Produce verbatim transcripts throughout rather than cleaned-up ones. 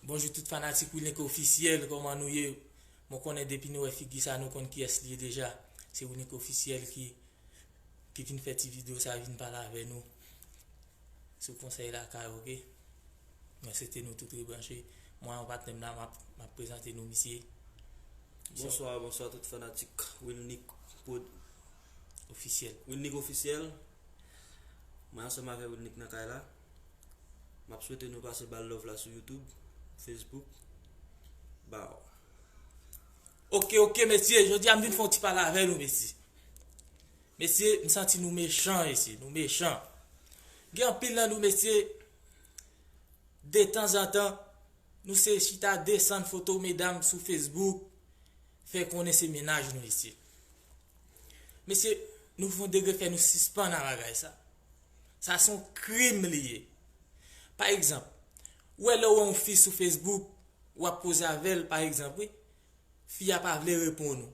Bonjou tout fanatik Wilnick Officiel, kòman nou ye? Mwen konnen depi nou wè figi sa, nou konn kiyès li ye deja. Se Wilnick Officiel ki, ki vin fè ti videyo sa, vin pale avè nou sou konsèy lakay, oke? Mwen swete nou tout rebranche. Mwen an patnè m la, m ap, m ap prezante nou misye. Misye Bonswa, bonswa tout fanatik Wilnick Prod. Officiel. Wilnick Officiel. Mwen ansanm avè Wilnick nan kay la. M ap swete nou pase bal love la sou YouTube, Facebook. Baw. Oke, oke, mesye, jodi a m vin fè yon ti pale avè nou, mesye. Mesye, m santi nou mechan, mesye, nou mechan. Gen anpil nan nou, mesye, detanzantan, nou se chita desann foto medam sou Facebook, fè konnen se mennaj nou, mesye. Mesye, nou fè yon degre fè nou sispann a bagay sa. Sa se yon krim li ye. Pa egzanp, ou wè lè w wè yon fi sou Facebook, w ap koze avè l, pa egzanp, wi, fi a pa vle reponn ou.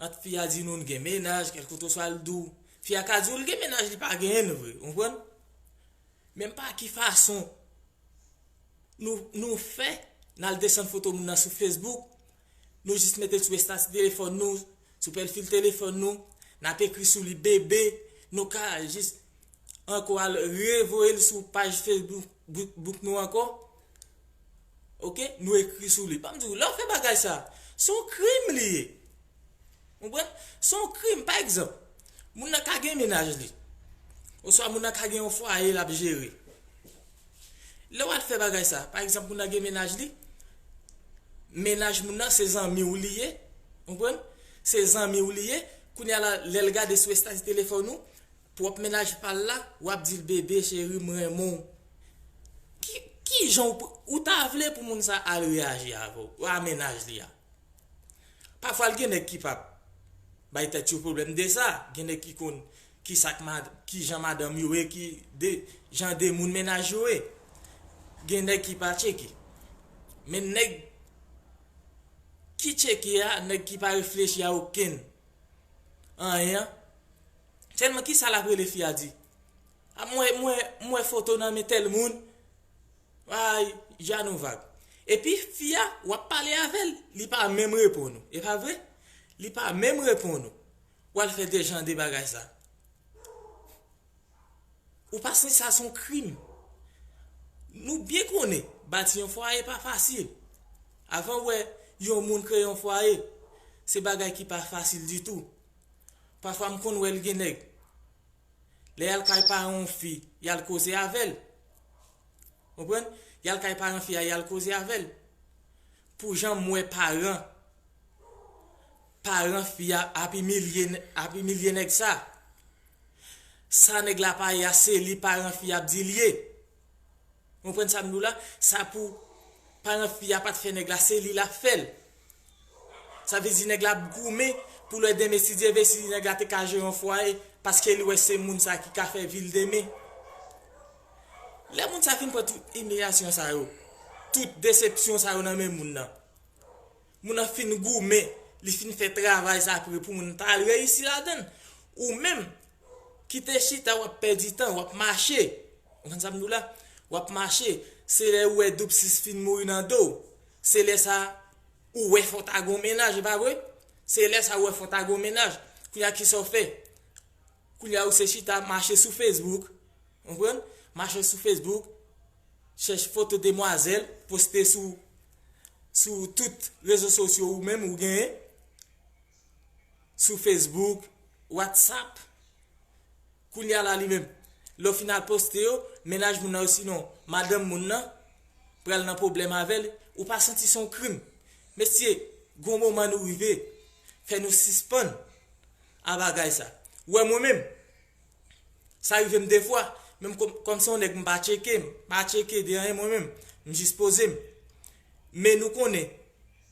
Ant fi a di nou l gen mennaj, kèlkeswa l di w, fi a ka di w l gen mennaj, li pa genyen l vre, ou konprann? Men pa ki fason nou, nou fè, n al desann foto moun nan sou Facebook, nou jis mete l sou estati telefòn nou, sou pwofil telefòn nou, n ap ekri sou li bebe, nou ka jis ankò al revoye l sou paj Facebook bouk, bouk nou ankò. Oke? Nou ekri sou li. Ban m di w, lè w fè bagay sa, se yon krim li ye. Ou konprann? Se yon krim. Pa egzanp, moun nan ka gen mennaj li. Oswa moun nan ka gen yon fwaye l ap jere. Lè w al fè bagay sa, pa egzanp, moun nan gen mennaj li, mennaj moun nan se zanmi w li ye. Ou konprann? Se zanmi w li ye. Kounye a la, lè l gade sou estati telefòn ou, pwòp mennaj pa l la, w ap di l, bebe, cheri, m renmen w. Ki, ki jan w, ou ta vle pou moun sa al reyaji avè w, a mennaj li a? Pafwa l gen nèg ki p ap bay tèt yo pwoblèm de sa. Gen nèg ki konn ki sa k mad-, ki jan madanm yo ye, ki de, jan de moun mennaj yo ye. Gen nèg ki pa tcheke. Men nèg ki tcheke a, nèg ki pa reflechi a okenn anyen an, sèlman ki sa l ap rele fi a di? A, mwen, mwen, mwen foto nan men tèl moun. Ay, Janou vag. Epi fi a, w ap pale avè l, li pa menm reponn ou. E pa vre? Li pa menm reponn ou. W al fè de jan de bagay sa. Ou pa santi sa se yon krim? Nou byen konnen, bati yon fwaye pa fasil. Avan w wè yon moun kreye yon fwaye, se bagay ki pa fasil ditou. Pafwa m konn wè l gen nèg. Lè y al kay paran yon fi, y al koze avè l. Konprann? Y al kay paran fi a, y al koze avè l. Pou jan m wè paran, paran fi a ap imilye, ap imilye nèg sa. Sa nèg la pa ye a, se li paran fi a ap di l ye. Ou konprann sa m di w la? Sa pou paran fi a pa t fè nèg la, se li l ap fè l. Sa vle di nèg la ap goumen pou lè demen, si Dye vle, si nèg la te ka jere yon fwaye, paske li wè se moun sa ki ka fè vi l demen. Lè moun sa fin pran tout imilyasyon sa yo, tout desepsyon sa yo nan men moun nan, moun nan fin goumen, li fin fè travay sa pou, pou moun nan ta al reyisi ladan l. Ou menm, ki te chita, w ap pèdi tan, w ap mache. Ou konn sa m di w la? W ap mache. Se lè ou wè doub sis fin mouri nan do w. Se lè sa, ou wè fò w ta gen yon mennaj, e pa vre? Se lè sa, ou wè fò w ta gen yon mennaj. Kounye a, kisa w fè? Kounye a, ou se chita, mache sou Facebook. Ou konprann? Mache sou Facebook, chèche foto demwazèl, poste sou, sou tout rezo sosyo ou menm ou genyen, sou Facebook, WhatsApp. Kounye a la li menm, lè w fin al poste yo, mennaj moun nan osinon madanm moun nan pral nan pwoblèm avè l, ou pa santi se yon krim? Mesye, gon moman nou rive, fè nou sispann a bagay sa. Ou wè mwen menm, sa rive m de fwa, men m kòm, kòm se yon nèg m pa tcheke, m pa tcheke de anyen mwen menm, m jis poze m. Men nou konnen,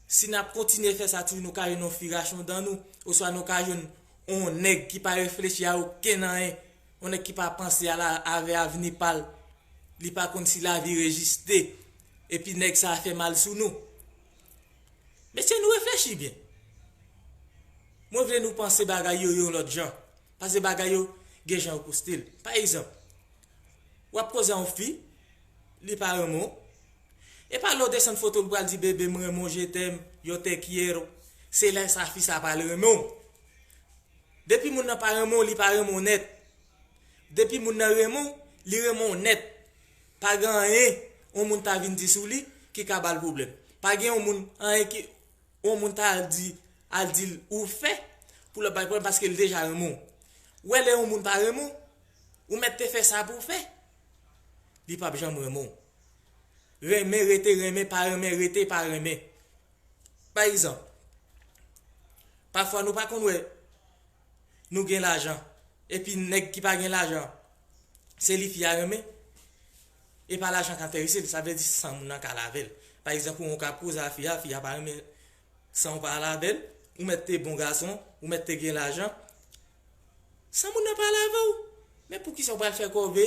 si n ap kontinye fè sa toujou, nou ka jwenn yon fi rache yon dan nou, oswa nou ka jwenn yon nèg ki pa reflechi a okenn anyen, yon nèg ki pa panse a la, avè avni pa l, li pa konn si lavi reziste, epi nèg sa a fè mal sou nou. Mesye, nou reflechi byen. Mwen vle nou panse bagay yo yon lòt jan. Paske bagay yo gen jan yo poste l. Pa egzanp, w ap koze a yon fi, li pa renmen w. E pa lè w desann foto l pral di bebe m renmen w, je t'aime, yo te quiero. Se lè sa fi sa pral renmen w. Depi moun nan pa renmen w, li pa renmen w nèt. Depi moun nan renmen w, li renmen w nèt. Pa gen anyen yon moun ta vin di sou li ki ka ba l pwoblèm. Pa gen yon moun, anyen ki yon moun ta al di, al di l ou fè pou l ap bay pwoblèm paske l deja renmen w. Ou wè lè yon moun pa renmen w, ou mèt te fè sa pou w fè, li p ap janm renmen w. Renmen, rete renmen, pa renmen, rete pa renmen. Pa egzanp, pafwa nou pa konn wè nou gen lajan, epi nèg ki pa gen lajan, se li fi a renmen, e pa lajan k enterese l, sa vle di san moun nan ka lave l. Pa egzanp, ou ka koze a fi a, fi a pa renmen san w pale avè l, ou mèt te bon gason, ou mèt te gen lajan, san moun nan pale avè w. Men poukisa w pral fè kòve?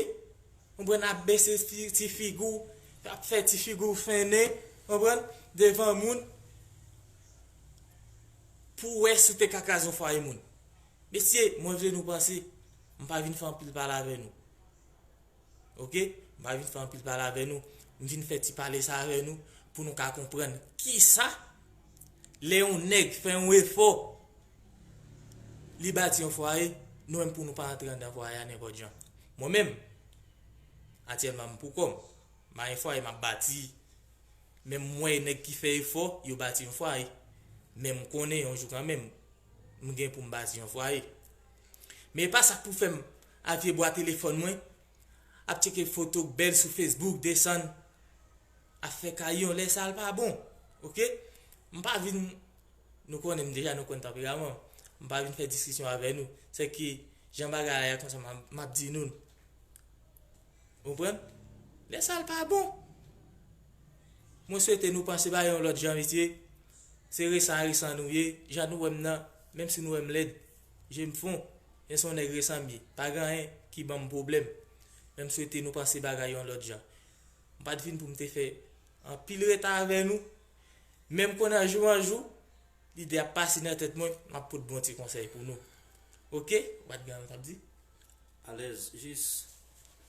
Ou pran ap bese fi- ti figi w, ap fè ti figi w fennen, konprann, devan moun, pou w wè si w te ka kraze yon fwaye moun. Mesye, mwen vle nou panse, m pa vin fè anpil pale avè nou. Oke? M pa vin fè anpil pale avè nou. M vin fè ti pale sa avè nou pou nou ka konprann kisa lè yon nèg fè yon efò, li bati yon fwaye, nou menm pou nou pa antre anndan fwaye a nenpòt jan. Mwen menm, aktyèlman m pou kò m, m pa gen fwaye m ap bati, men m wè nèg ki fè efò, yo bati yon fwaye. Men m konnen yon jou kanmenm, m gen pou m bati yon fwaye. Men e pa sa k pou fè m ap vye bwa telefòn mwen, ap tcheke foto k bèl sou Facebook, desann, ap fè kayon, lè sa l pa bon. Oke? M pa vin, nou konnen m deja, nou konn tanperaman. M pa vin fè diskisyon avè nou. Se ke jan bagay la ye konsa m ap- m ap di nou l. Ou konprann? Lè sa l pa bon. Mwen swete nou panse bagay yon lòt jan, mesye. Se resan resan nou ye. Jan nou wè m nan, menm si nou wè m lèd, je m fon, men se yon nèg resan m ye. Pa gen anyen ki ban m pwoblèm. Men m swete nou panse bagay yon lòt jan. M pa t vin pou m te fè anpil reta avè nou. Men m konnen jou an jou, lide ap pase nan tèt mwen, m ap pot bon ti konsèy pou nou. Oke? Ou pa t gen anyen w t ap di? Alèz, jis,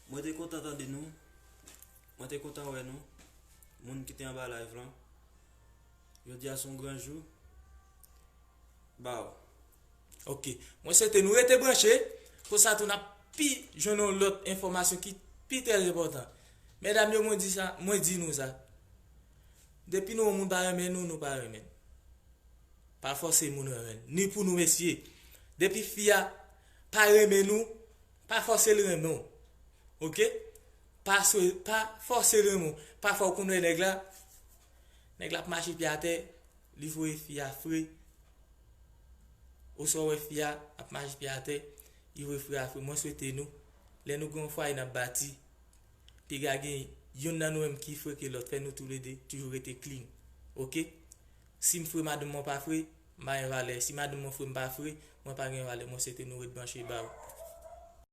mwen te kontan tande nou. Mwen te kontan wè nou. Moun ki te anba live lan. Jodi a se yon gran jou. Baw. Oke. Mwen swete nou rete branche. Konsa tou n ap pi jwenn yon lòt enfòmasyon ki pi trè enpòtan. Medam yo, mwen di sa, mwen di nou sa. Depi nou wè yon moun pa renmen nou, nou pa renmen l. Pa fòse moun renmen l. Ni pou nou mesye. Depi fi a pa renmen nou, pa fòse l renmen w. Oke? Pa, swe- pa fòse l renmen w. Pafwa ou konn wè nèg la, nèg la ap mache pye atè, li voye fi a fre. Oswa ou wè fi a ap mache pye atè, li voye fi a fre. Mwen swete nou, lè nou gen yon fwaye n ap bati, piga gen youn nan nou menm ki fre ke lòt, fè nou toulede toujou rete clean. Oke? Si m fre, madanm mwen pa fre, m pa gen valè. Si madanm mwen fre, m pa fre, mwen pa gen valè. Mwen swete nou ret branche, baw.